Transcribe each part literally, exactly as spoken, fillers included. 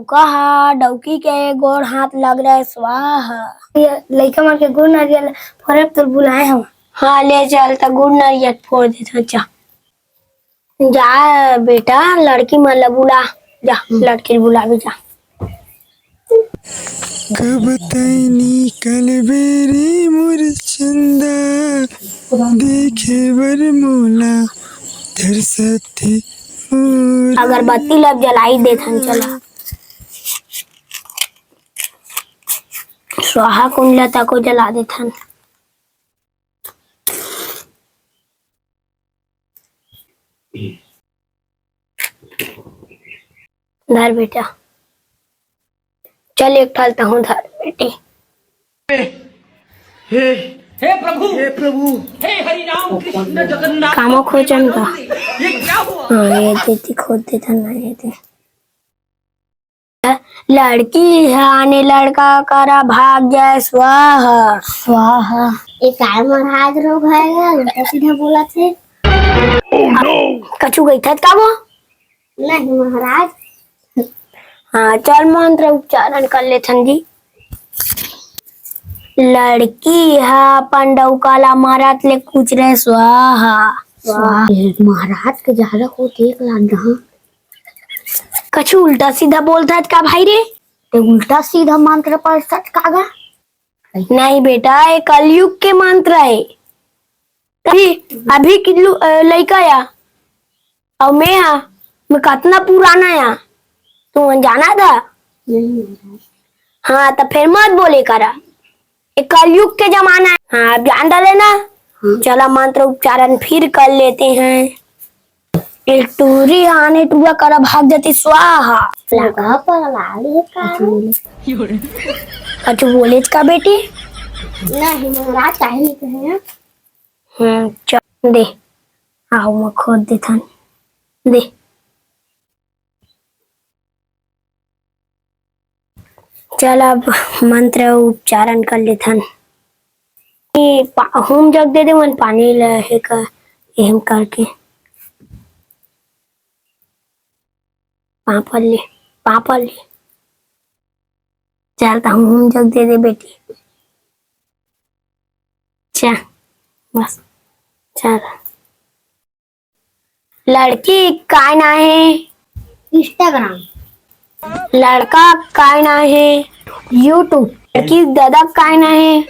कहा डौकी के गोड़ हाथ लग रहे स्वाहा। ये लइका मन के गुड़ नरियल फोड़े बर बुलाए हवं। हाँ, ले चल, त गुड़ नरियल फोड़ देथन, जा। जा बेटा, लड़की मन ला बुला, जा, हम्म। लड़की ला बुलाबे, जा। कब तैं निकलबे रे मोर चंदा, देखे बर मोला तरसत हे मोर। अगरबत्ती ला जलाई देथन, चला। स्वाहा कुंड ला तको जला देथन। धर बेटा, चल एक ठल तहूँ धर बेटी। हे, हे प्रभु, हे प्रभु। हे हरि राम कृष्ण जगन्नाथ। कामो खोजन का? ये क्या हुआ? हाँ, ये देती खोज देता ना, ये दे। लड़की हे आने लड़का करा भाग जाए स्वाहा। स्वाहा। ये काय महाराज रोग हे, उल्टा सीधा बोलथे। कछु कहिथस का वो? नहीं महाराज। हाँ, चल मंत्र उच्चारण कर लेथन जी। लड़की ह अपन डौका ला मारत ले कुचरे स्वाहा। स्वाहा। महाराज के ज्यादा को देख लाग गा। कछु उल्टा सीधा बोलथस का भाई रे? ते उल्टा सीधा मंत्र पढ़थस का गा? नहीं बेटा, ये कलयुग के मंत्र हे। अभी, अभी के लु-, अ, लइका या, अउ मैं हा, मैं कतना पुराना या, तुमन जानथव? हाँ, त फेर मत बोले करा। ये कलयुग के जमाना हे। हाँ, अब जान डाले ना। हाँ। चला, मंत्र उच्चारण फिर कर लेते हैं। एक टूरी आने टूरा करा भाग जाती स्वाहा। लगा पर लाली का। कछु बोलेच का बेटी? नहीं महाराज, काहे नहीं कहे हैं? हम्म, चल दे। आओ, मैं खोज देथन। दे। चल, अब मंत्र उच्चारण कर लेथन। ये पा-, होम जग दे दे, मन पानी ल हे का, एहम करके। पापड़ ले, पापड़ ले। चल, त होम जग दे दे बेटी। चल, बस, चल। लड़की काय नाम हे? Instagram। लड़का काय नाम हे? YouTube। लड़की दादा काय नाम हे?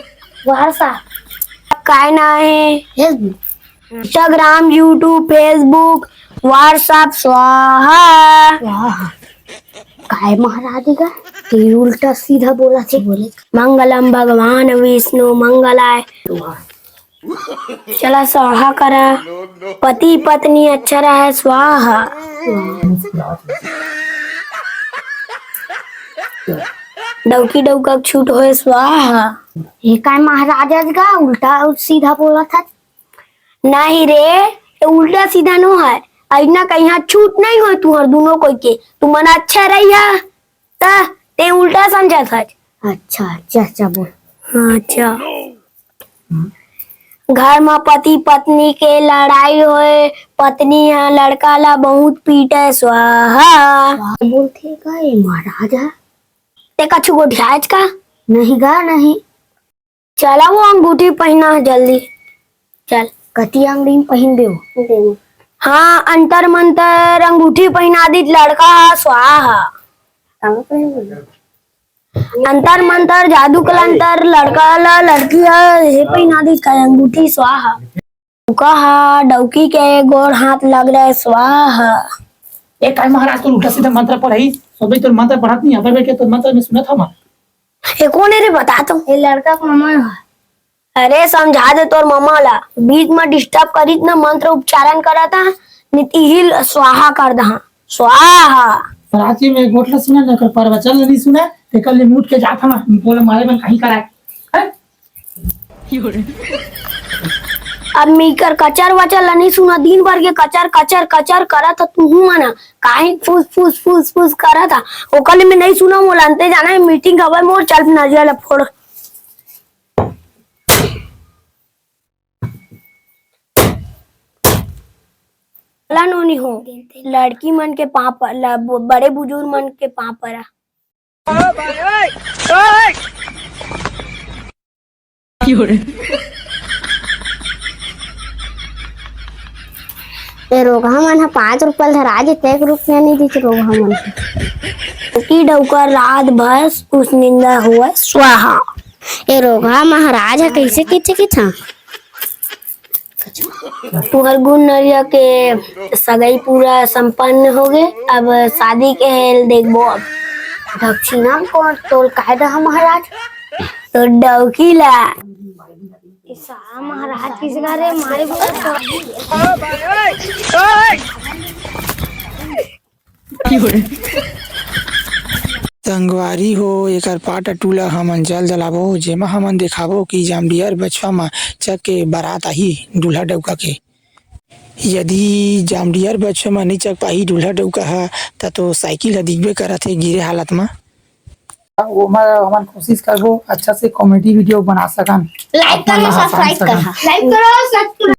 WhatsApp। काय नाम हे? Facebook। Instagram, YouTube, Facebook, WhatsApp स्वाहा। वाह। काय महाराज का? ते उल्टा सीधा बोलथे। बोले। मंगलम भगवान विष्णु मंगलाय। वाह। चला स्वाहा करा। पति पत्नी अच्छा रहे स्वाहा। डौकी डौका छूट होए स्वाहा। ये काय महाराज आज का उल्टा सीधा बोलथस? नहीं रे, ये उल्टा सीधा नो हे। अइना कहीं छूट नहीं होए तुहर दुनों कोई के। तुमन अच्छा रहिहा। त ते उल्टा समझथस। अच्छा, अच्छा, अच्छा, बोल। हाँ, अच्छा। घर म पति पत्नी के लड़ाई होए, पत्नी ह लड़का ला बहुत पीटे, स्वाहा। का बोलथे का ये महाराज ह? ते कछु गोठियायच का? नहीं गा, नहीं। चला वो अंगूठी पहिना जल्दी। चल। कति अंगड़ी में पहिन देव? हाँ, अंतर मंतर अंगूठी पहिना दीत लड़का ह, स्वाहा। अंतर मंतर जादू कलंतर लड़का ला लड़की ह, हे पहिना दीत का अंगूठी, स्वाहा। कहा डौकी के गोड़ हाथ लग रहे, स्वाहा। ए काय महाराज, तोर उल्टा सीधा मंत्र पढ़ई, सबे तोर मंत्र पढ़त नहीं, अबर के तोर मंत्र में सुनत हमा। ए कोन हे रे, बता तो। ए लड़का के ममा हे। अरे समझा दे तोर ममा ला, बीच में disturb करिस ना, मंत्र उच्चारण करत हा, नितिहिल स्वाहा कर दहा, स्वाहा। रांची में गोठला सुना ना, कर प्रवचन नहीं सुना, ते कल उठ के जात हा ना, बोले मारे मन कहीं कराए। हैं? अब मीकर कचर वचर ला नहीं सुना, दिन भर के कचर कचर कचर करत हा, तुहू मना काहे फूस फूस फूस फूस करत हा, ओकर ले मैं नहीं सुना, मोला अंते जाना हे, meeting हवय मोर, चल नरिया ला फोड़। ला नोनी हो, लड़की मन के पाँव पर, ला, ब-, बड़े बुजुर्ग मन के पाँव परा। ए रोगहा मन ह पाँच रुपया ल धरा जथे, एक रुपया नइ देत रोगहा मन ह। कि डौका रात भर उस निंदा होवय स्वाहा। ए रोगहा महाराज ह कइसे कहिथे किथा? तुहर गुण नरिया के सगाई पूरा संपन्न हो गे, अब शादी के हेल देखबो। अब दक्षिणा म कोन तोल काय दहा महाराज? तो डौकी ला। ए साला महाराज किस घर रे मारे बोला। संगवारी हो, एकर part two ला हमन जल्द लाबो, जेमा हमन देखाबो कि जामडियर बछवा म चघ के बारात आही दूल्हा डौका के। यदि जामडियर बछवा म नइ चघ पाही दूल्हा डौका ह, त तो साइकिल ह दिखबे करत हे गिरे हालत म। ओमा हमन कोशिश करबो अच्छा से comedy video बना सकन। Like करो, subscribe करो। Like करो, subscribe।